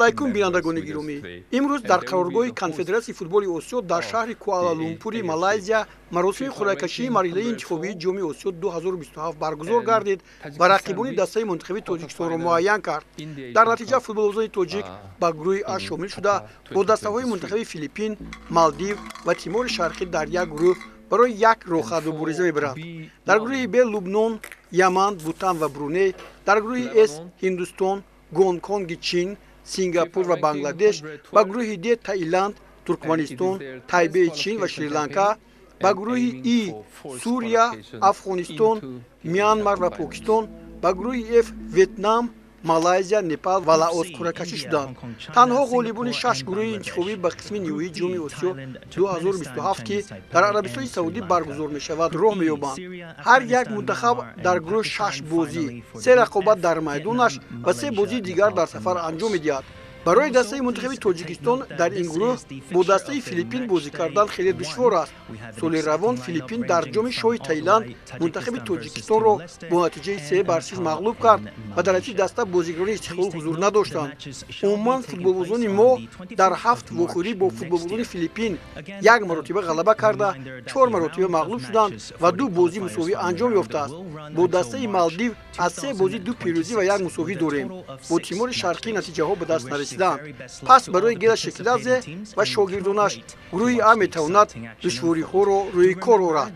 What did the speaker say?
Алайкум, бинандагони гиромӣ. Имрӯз дар қароргоҳи Конфедератсияи футболи Осиё дар шаҳри Куала-Лумпури Малайзия маросими қуръакашии марҳилаи интихобии Ҷоми Осиё 2027 баргузор гардид ва рақибони дастаи мунтахаби Тоҷикистонро муайян кард. Дар натиҷа футболбозони тоҷик ба гурӯҳи А шомил шуда, бо дастаҳои мунтахаби Филиппин, Малдив ва Тимори Шарқӣ дар як гурӯҳ барои як роҳхат мубориза мебаранд. Дар гурӯҳи Б Лубнон, Яман, Бутан ва Бруней, дар гурӯҳи С Ҳиндустон, Гонконги Чин, Сингапур ва Бангладеш, ба гурӯҳи Д Таиланд, Туркманистон, Тайбеи Чин ва Шри-Ланка, ба гурӯҳи И Сурия, Афғонистон, Мянмар ва Покистон, ба гурӯҳи Ф Ветнам, Малайзия, Непал ва Лаос қуръакашӣ шуданд. Танҳо ғолибони шаш гурӯҳи интихобӣ ба қисми ниҳоии Ҷоми Осиё 2027, ки дар Арабистони Саудӣ баргузор мешавад, роҳ меёбанд. Ҳар як мунтахаб дар гурӯҳ шаш бозӣ, се рақобат дар майдонаш ва се бозии дигар дар сафар анҷом медиҳад. Барои дастаи мунтахаби Тоҷикистон дар ин гурӯҳ бо дастаи Филиппин бозӣ кардан хеле душвор аст. Соли равон Филиппин дар Ҷоми Шоҳи Таиланд мунтахаби Тоҷикистонро бо натиҷаи 3-0 мағлуб кард ва дар ҳайати даста бозигарони Истиқлол ҳузур надоштанд. Умуман, футболбозони мо дар ҳафт вохӯрӣ бо футболбозони Филиппин як маротиба ғалаба карда, чор маротиба мағлуб шуданд ва ду бозӣ мусовӣ анҷом ёфтааст. Бо дастаи Малдив аз се бозӣ ду пирӯзӣ ва як мусовӣ дорем. Бо Тимори Шарқӣ натиҷаҳо ба даст нарасиданд. Пас барои Гела Шекиладзе ва шогирдонаш гурӯҳи А метавонад душвориҳоро рӯи кор орад.